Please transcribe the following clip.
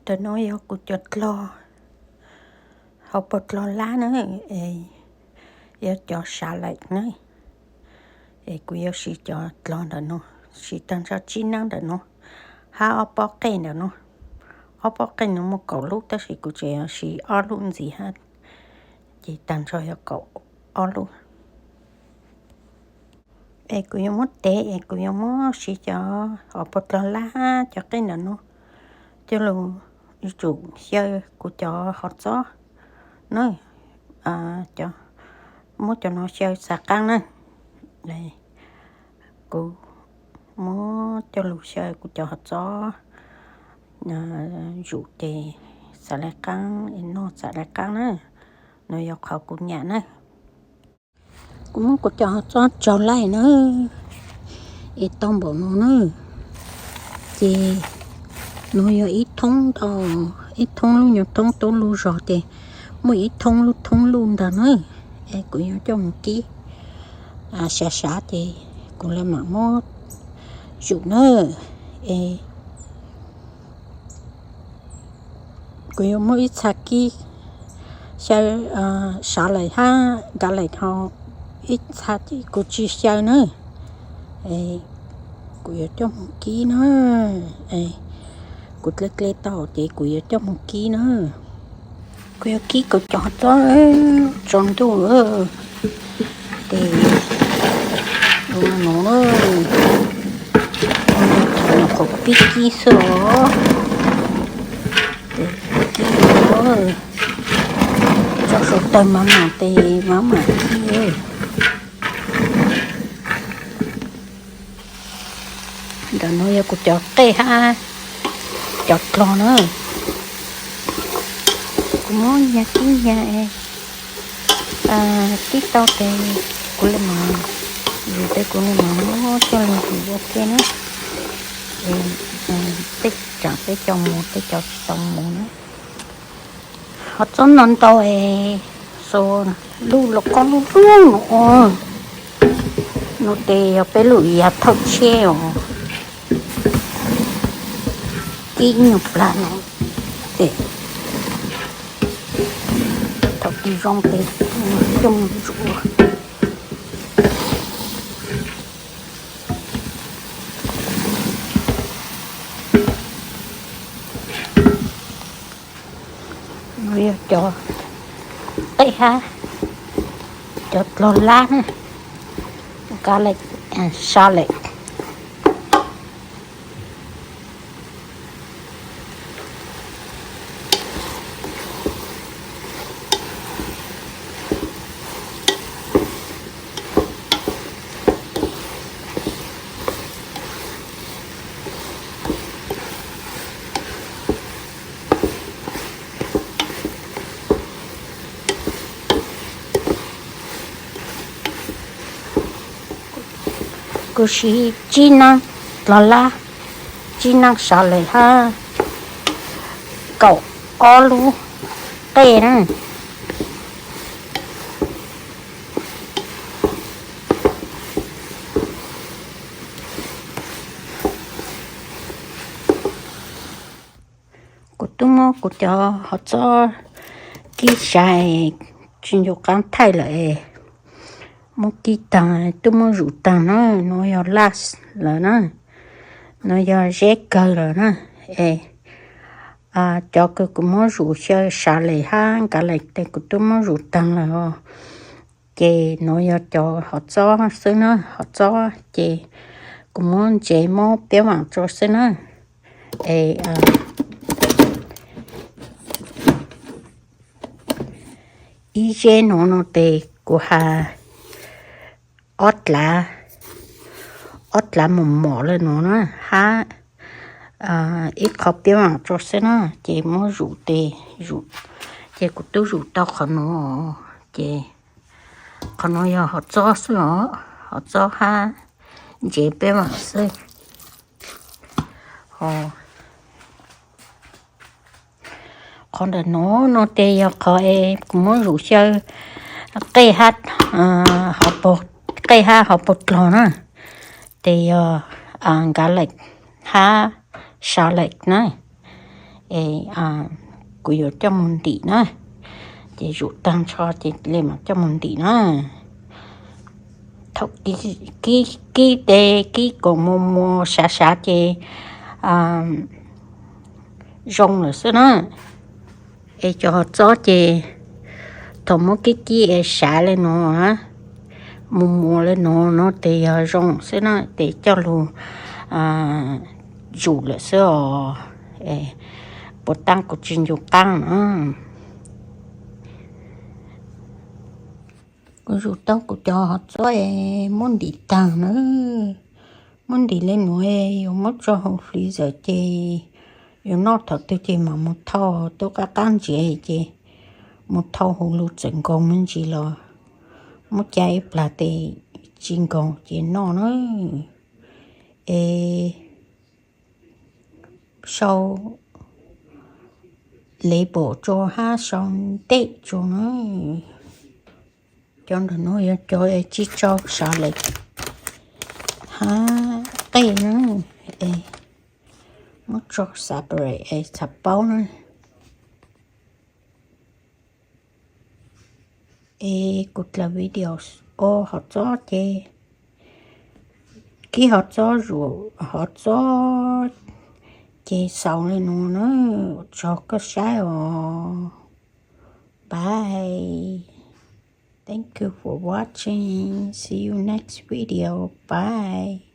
Ntawm no yog kuv cov dlog, hauv paus dlog lab na, es yog cov sav lawm na. Es kuv yuav siv cov dlog ntawm no, siv tag nrho tsib neeb ntawm no, hab ob pob qej ntawm no. Ob pob qej no muaj kaum lub tab sis kuv tseem yuav siv ob lub ntxiv hab, ces tag nrho yog kaum ob lub. Es kuv yuav muab tev es kuv yuav muab siv cov hauv paus dlog lab hab cov qej ntawm no coj lug yuav tsum xyaw kuv cov hov txob na. Muab cov no xyaw xav qaab na. Kuv muab coj lug xyaw kuv cov hov txob, zuj ces xav le qaab es noj xav le qaab na. Nuav yog qhov kuv nyam na. Kuv muab kuv cov hov txob tsaug laij na, es tau npaum no na. Ces nuav yog ib thoob ntau, ib thoob lub nyuag thoob tub lug zog ces muaj ib thoob lub thoob luj ntag na. Es kuv yuav coj mus kib sav sav ces kuv le maam muab zuj na. Es kuv yuav muab ib txha kib xyaw, sav lawm hab nkav lawm ho ib txha ces kuv tsis xyaw na. Kuv yuav coj mus kib na. Kuv dle dle tau ces kuv yuav coj mus kib na. Kuv yuav kib kuv cov hov txob tsaus ntuj ces ua nuav, nyuam qhuav pib kib xwb os. Ces kib, tso suav tawg mav mam tes mav mam kib. Ntawm nuav yog kuv cov qej hab cov dlog na. Kuv muab nyag kib nyag, kib tau tes kuv le maam, zuj tes kuv le maam muab coj lug zuj ua ke na. Tej tsaam peb cov mus, tej cov tsis tau mus na. Hov txob ntau ntau es, xuas lub lauj kaub lub lub no, no tes yog peb lub yam thaum tshiab os. Kib ib nyuag plag no ces thaum kib zoo ces coj mus zuj. Nuav yog cov qej hab cov dlog lab na, nkav lawm, sav lawm. Kuv siv tsib neeg dlog lab, tsib neeg sav lawm hab kaum ob lub qej na. Kuv tub muab kuv cov hov txob kib sav tsis ncu qaab thaij lawm es muab kib taag, tub muab zuj taag na. Nuav yog laj lawm na, nuav yog zeb kawg lawm na. Es cov kws kuv muab zuj xyaw sav lawm hab nkav lawm tes kuv tub muab zuj taag lawm os. Ces nuav yog cov hov txob xwb na, hov txob ces kuv muab ntsev muab piab vaam rua xwb na. Es ib zeb nuav no tes kuv has ob dlav, ob dlav mos mos le nuav na, hab ib qho piab vaam rua xwb na. Ces muab zuj tes, ces kuv tub zuj tau qhov nuav, ces qhov nuav yog hov txob xwb os, hov txob hab ntsev piab vaam xwb. Qhov ntawm nuav no tes yog qhov es kuv muab zuj xyaw qej hab, qej hab hauv paug dlog na, tes yog nkav lawm hab sav lawm na. Es kuv yuav coj mus ntim na, ces zuj taag nrho ces le mas coj mus ntim na. Thaum kib, kib tes kib koom mus mus sav sav ces zoo lawm xwb na. Es cov hov txob ces thaum muab kib kib es sav le nuav, mus mus le nuav no tes yog zoo xwb na, tes coj lug zuj lawm xwb os. Puas taab kuv tsis ncu qaab na. Kuv zuj tau kuv cov hov txob es muab ntim taag na. Muab ntim le nuav yuav muab tso hauv freezer ces yuav noj thaum twg ces mam mus thau, tub qab qab ntsiav ces mus thau huv lug txawm nkoos me ntsis los muab ca ib plag tes tsis nkoos ces noj na. Es sau label tsua hab sau date tsua na. Cov ntawm nuav yog cov es tsis tso sav lawm hab qej na. Es muab tso separate es txhaj paub na. Es kuv dlaim video ua hov txob ces, kib hov txob zuj hov txob ces xaus le nuav na. Tsaug koj saib os. Bye. Thank you for watching. See you next video. Bye.